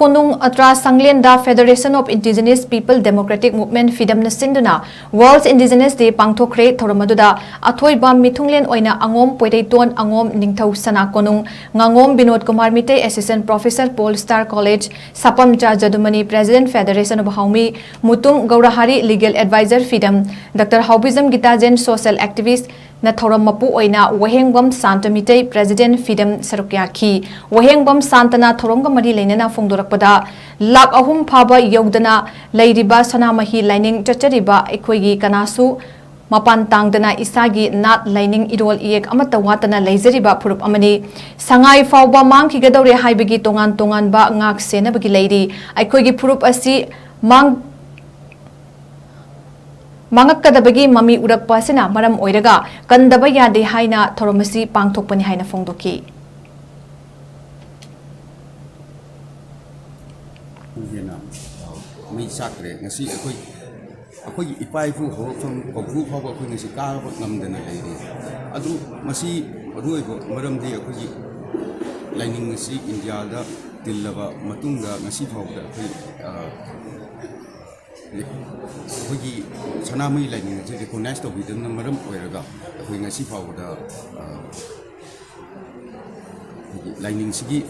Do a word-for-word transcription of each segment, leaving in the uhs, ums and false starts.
ꯀꯣꯅꯨꯡ ꯑꯇ꯭ꯔꯥ ꯁꯪꯂꯦꯟꯗ Federation of Indigenous People Democratic Movement, ꯐꯤꯗꯝꯅ ꯁꯤꯟꯗꯨꯅ World Indigenous Day ꯄꯥꯡꯊꯣꯛꯈ꯭ꯔꯦ꯫ ꯊꯧꯔꯝ ꯑꯗꯨꯗ ꯑꯊꯣꯏꯕ ꯃꯤꯊꯨꯡꯂꯦꯟ ꯑꯣꯏꯅ ꯑꯉꯣꯝ ꯄꯣꯏꯔꯩꯇꯣꯟ, ꯑꯉꯣꯝ ꯅꯤꯡꯊꯧ ꯁꯅꯥ ꯀꯣꯅꯨꯡ, ꯉꯥꯉꯣꯝ Vinod Kumar Meitei, Assistant Professor, Paul Star College, ꯁꯥꯄꯝꯆꯥ ꯖꯗꯨꯃꯅꯤ, President, Federation of Haomi, Mutum ꯒꯧꯔꯍꯥꯔꯤ, Legal Advisor, ꯐꯤꯗꯝ, doctor ꯍꯥꯎꯕꯤꯖꯝ ꯒꯤꯇꯥꯖꯦꯟ, Social Activist, ꯅ ꯊꯧꯔꯝ ꯃꯄꯨ ꯑꯣꯏꯅ ꯋꯥꯍꯦꯡꯕꯝ ꯁꯥꯟꯇ ꯃꯤꯇꯩ, President, ꯐꯤꯗꯝ, ꯁꯔꯨꯛ ꯌꯥꯈꯤ꯫ ꯋꯥꯍꯦꯡꯕꯝ ꯁꯥꯟꯇꯅ ꯊꯧꯔꯝꯒ ꯃꯔꯤ ꯂꯩꯅꯅ ꯐꯣꯡꯗꯣꯔꯛꯄꯗ, ꯂꯥꯈ ꯑꯍꯨꯝ ꯐꯥꯕ ꯌꯧꯗꯅ ꯂꯩꯔꯤꯕ ꯁꯅꯥꯃꯍꯤ ꯂꯥꯏꯅꯤꯡ ꯆꯠꯆꯔꯤꯕ ꯑꯩꯈꯣꯏꯒꯤ ꯀꯅꯥꯁꯨ ꯃꯄꯥꯟ ꯇꯥꯡꯗꯅ ꯏꯁꯥꯒꯤ ꯅꯥꯠ, ꯂꯥꯏꯅꯤꯡ, ꯏꯔꯣꯜ ꯏꯌꯦꯛ ꯑꯃꯠꯇ ꯋꯥꯠꯇꯅ ꯂꯩꯖꯔꯤꯕ ꯐꯨꯔꯨꯞ ꯑꯃꯅꯤ꯫ ꯁꯉꯥꯏ ꯐꯥꯎꯕ ꯃꯥꯡꯈꯤꯒꯗꯧꯔꯦ ꯍꯥꯏꯕꯒꯤ ꯇꯣꯉꯥꯟ ꯇꯣꯉꯥꯟꯕ ꯉꯥꯛ ꯁꯦꯟꯅꯕꯒꯤ ꯂꯩꯔꯤ꯫ ꯑꯩꯈꯣꯏꯒꯤ ꯐꯨꯔꯨꯞ ꯑꯁꯤ ꯃꯥꯡ-, ꯃꯥꯡꯉꯛꯀꯗꯕꯒꯤ ꯃꯃꯤ ꯎꯔꯛꯄ ꯑꯁꯤꯅ ꯃꯔꯝ ꯑꯣꯏꯔꯒ ꯀꯟꯗꯕ ꯌꯥꯗꯦ ꯍꯥꯏꯅ ꯊꯧꯔꯝ ꯑꯁꯤ ꯄꯥꯡꯊꯣꯛꯄꯅꯤ ꯍꯥꯏꯅ ꯐꯣꯡꯗꯣꯛꯈꯤ꯫ ꯍꯦꯟꯅ, ꯑ, ꯃꯩ ꯆꯥꯛꯈ꯭ꯔꯦ꯫ ꯉꯁꯤ ꯑꯩꯈꯣꯏ, ꯑꯩꯈꯣꯏꯒꯤ ꯏꯄꯥ ꯏꯄꯨ ꯍꯧꯔꯛꯐꯝ ꯀꯧꯕ꯭ꯔꯨ ꯐꯥꯎꯕ ꯑꯩꯈꯣꯏ ꯉꯁꯤ ꯀꯥꯕ ꯉꯝꯗꯅ ꯂꯩꯔꯤ꯫ ꯑꯗꯨ ꯃꯁꯤ ꯃꯔꯨꯑꯣꯏꯕ ꯃꯔꯝꯗꯤ ꯑꯩꯈꯣꯏꯒꯤ ꯂꯥꯏꯅꯤꯡ ꯑꯁꯤ ꯏꯟꯗꯤꯌꯥꯗ ꯇꯤꯜꯂꯕ ꯃꯇꯨꯡꯗ ꯉꯁꯤ ꯐꯥꯎꯕꯗ ꯑꯩꯈꯣꯏ, ꯑ, ꯑꯩꯈꯣꯏꯒꯤ ꯁꯅꯥꯃꯍꯤ ꯂꯥꯏꯅꯤꯡ ꯑꯁꯤ recognize ꯇꯧꯕꯤꯗꯕꯅ ꯃꯔꯝ ꯑꯣꯏꯔꯒ ꯑꯩꯈꯣꯏ ꯉꯁꯤ ꯐꯥꯎꯕꯗ, ꯑ, ꯑꯩꯈꯣꯏꯒꯤ ꯂꯥꯏꯅꯤꯡꯁꯤꯒꯤ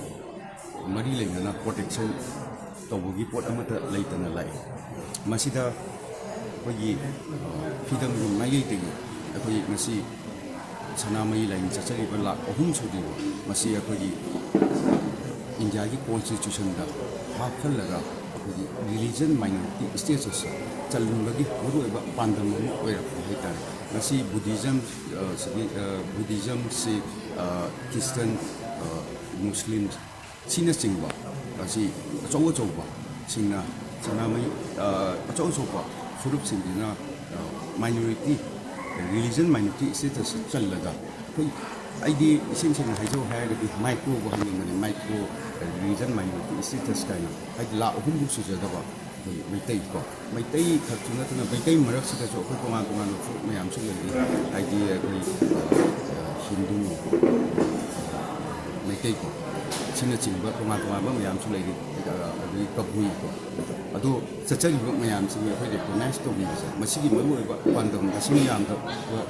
ꯃꯔꯤ ꯂꯩꯅꯅ protection ꯇꯧꯕꯒꯤ ꯄꯣꯠ ꯑꯃꯠꯇ ꯂꯩꯇꯅ ꯂꯥꯛꯏ꯫ ꯃꯁꯤꯗ ꯑꯩꯈꯣꯏꯒꯤ, ꯑ, ꯐꯤꯗꯝꯒꯤ ꯃꯥꯏꯀꯩꯗꯒꯤ ꯑꯩꯈꯣꯏ ꯉꯁꯤ ꯁꯅꯥꯃꯍꯤ ꯂꯥꯏꯅꯤꯡ ꯆꯠꯆꯔꯤꯕ ꯂꯥꯈ ꯑꯍꯨꯝ ꯁꯨꯗ꯭ꯔꯤꯕ ꯃꯁꯤ ꯑꯩꯈꯣꯏꯒꯤ ꯏꯟꯗꯤꯌꯥꯒꯤ constitutionꯗ ꯍꯥꯞꯍꯜꯂꯒ ꯑꯩꯈꯣꯏꯒꯤ religion minority status ꯆꯜꯍꯟꯕꯒꯤ ꯃꯔꯨꯑꯣꯏꯕ ꯄꯥꯟꯗꯝ ꯑꯃ ꯑꯣꯏꯔꯛꯄ ꯍꯥꯏꯇꯥꯔꯦ꯫ ꯉꯁꯤ Buddhism, ꯑ, ꯁꯤꯒꯤ, ꯑ, Buddhism, Sikh, ꯑ, Christian, ꯑ, Muslim, ꯁꯤꯅꯆꯤꯡꯕ ꯑꯁꯤ ꯑꯆꯧ ꯑꯆꯧꯕꯁꯤꯡꯅ ꯁꯅꯥꯃꯍꯤ, ꯑ, ꯑꯆꯧ ꯑꯆꯧꯕ ꯐꯨꯔꯨꯞꯁꯤꯡꯁꯤꯅ, ꯑ, minority, religion minority status ꯆꯜꯂꯒ ꯑꯩꯈꯣꯏ, ꯑꯩꯗꯤ ꯏꯁꯦꯡ ꯁꯦꯡꯅ ꯍꯥꯏꯖꯧ ꯍꯥꯏꯔꯒꯗꯤ microꯕꯨ ꯍꯥꯏꯅꯤꯡꯕꯅꯤ, micro religion minority status ꯀꯥꯏꯅ, ꯍꯥꯏꯗꯤ ꯂꯥꯈ ꯑꯍꯨꯝ ꯐꯥꯎ ꯁꯨꯖꯗꯕ ꯑꯩꯈꯣꯏ ꯃꯩꯇꯩ ꯀꯣ, ꯃꯩꯇꯩ ꯈꯛꯁꯨ ꯅꯠꯇꯅ ꯃꯩꯇꯩ ꯃꯔꯛꯁꯤꯗꯁꯨ ꯑꯩꯈꯣꯏ ꯇꯣꯉꯥꯟ ꯇꯣꯉꯥꯟꯕ ꯐꯨꯔꯨꯞ ꯃꯌꯥꯝꯁꯨ ꯂꯩꯔꯤ꯫ ꯍꯥꯏꯗꯤ ꯑꯩꯈꯣꯏ, ꯑ, ꯍꯤꯟꯗꯨ, ꯃꯩꯇꯩ ꯀꯣ, ꯑꯁꯤꯅꯆꯤꯡꯕ ꯇꯣꯉꯥꯟ ꯇꯣꯉꯥꯟꯕ ꯃꯌꯥꯝꯁꯨ ꯂꯩꯔꯤ꯫ ꯑꯗꯒꯤ ꯀꯕꯨꯏꯀꯣ꯫ ꯑꯗꯣ ꯆꯠꯆꯔꯤꯕ ꯃꯌꯥꯝꯁꯤꯒꯤ ꯑꯩꯈꯣꯏ ꯔꯤꯀꯣꯛꯅꯥꯏꯁ ꯇꯧꯕꯤꯕꯁꯦ, ꯃꯁꯤꯒꯤ ꯃꯔꯨꯑꯣꯏꯕ ꯄꯥꯟꯗꯝ, ꯃꯁꯤꯡ ꯌꯥꯝꯗꯕ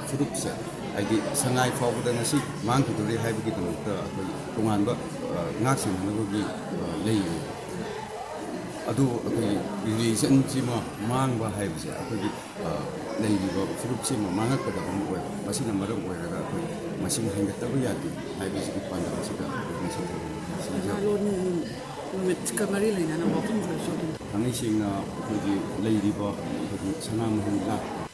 ꯐꯨꯔꯨꯞꯁꯦ, ꯍꯥꯏꯗꯤ ꯁꯉꯥꯏ ꯐꯥꯎꯕꯗ ꯉꯁꯤ ꯃꯥꯡꯈꯤꯗꯣꯔꯦ ꯍꯥꯏꯕꯒꯤꯗꯃꯛꯇ ꯑꯩꯈꯣꯏ ꯇꯣꯉꯥꯟꯕ, ꯑ, ꯉꯥꯛ ꯁꯦꯟꯅꯅꯕꯒꯤ, ꯑ, ꯂꯩꯔꯤ꯫ ꯑꯗꯨ ꯑꯩꯈꯣꯏꯒꯤ ꯔꯤꯂꯤꯖꯟꯁꯤꯃ ꯃꯥꯡꯕ ꯍꯥꯏꯕꯁꯦ ꯑꯩꯈꯣꯏꯒꯤ, ꯑ, ꯂꯩꯔꯤꯕ ꯐꯨꯔꯨꯞꯁꯤꯃ ꯃꯥꯡꯉꯛꯀꯗꯕ ꯑꯃ ꯑꯣꯏꯕ꯫ ꯃꯁꯤꯅ ꯃꯔꯝ ꯑꯣꯏꯔꯒ ꯑꯩꯈꯣꯏ ꯃꯁꯤꯡ ꯍꯦꯟꯒꯠꯇꯕ ꯌꯥꯗꯦ ꯍꯥꯏꯕꯁꯤꯒꯤ ꯄꯥꯟꯗꯝ ꯑꯁꯤꯗ ꯑꯩꯈꯣꯏ ꯉꯁꯤ ꯊꯧꯔꯝ ꯑꯁꯤ ꯁꯤꯟꯖꯕꯅꯤ꯫ ꯂꯣꯟ ꯅꯨꯃꯤꯠꯀ ꯃꯔꯤ ꯂꯩꯅꯅ ꯋꯥꯐꯝ ꯈꯔꯁꯨ ꯑꯗꯨꯝ ꯊꯥꯡꯃꯩ ꯁꯦꯡꯅ ꯑꯩꯈꯣꯏꯒꯤ ꯂꯩꯔꯤꯕ ꯑꯩꯈꯣꯏꯒꯤ ꯁꯅꯥꯃꯍꯤ ꯂꯥꯠꯄ